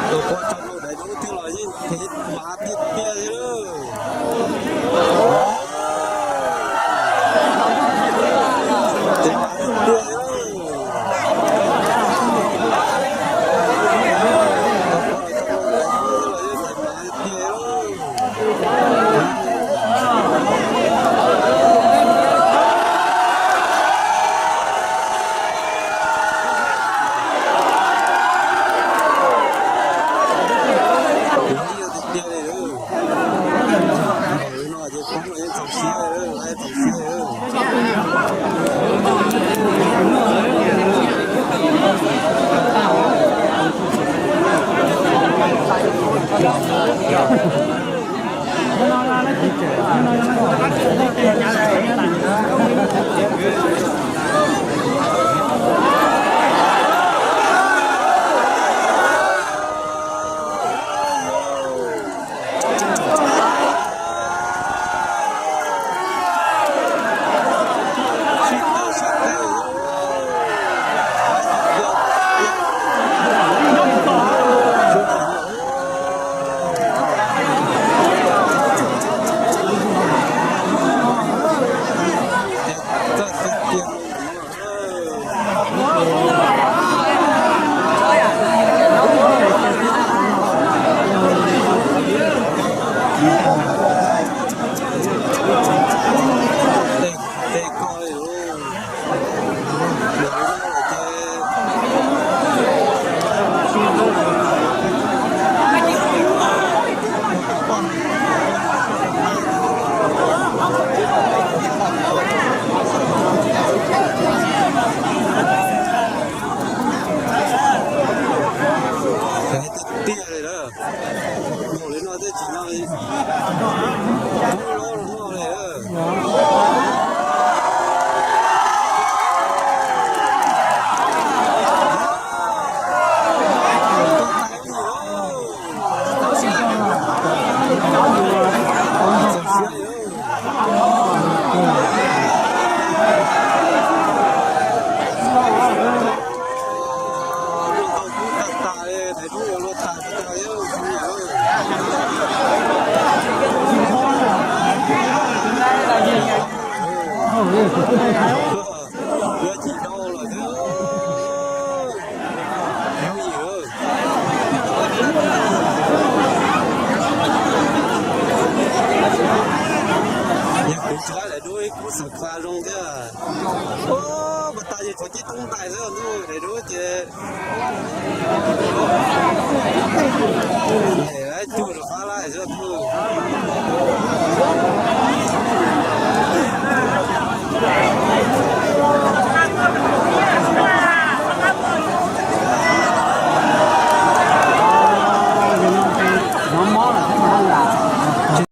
Tus poj tso mus daim duab twg los yeej phem mas tiag tiag li lawm. Phem mas tiag tiag li lawm. Tus poj tso mus daim duab twg los yeej phem mas tiag tiag li lawm. Tiag tiag li lawm. Npaum li no ces poob los yeej txaus siab li, txaus siab li. Tej ko li, mus li no lawm ces tiag tiag li lawm. Npaum li no tej tsis no li, poob los no li lawm. Yuav tsis tau lawm thiab. Yooj yim lawm. Yog kuv tsis laib daim duab ib kub xav kha zoo thiab. Ub, pas tas ces tshuav cib toob ntais xwb ntuj, daim duab ces nyem cuag rov qab laij xwb ntuj.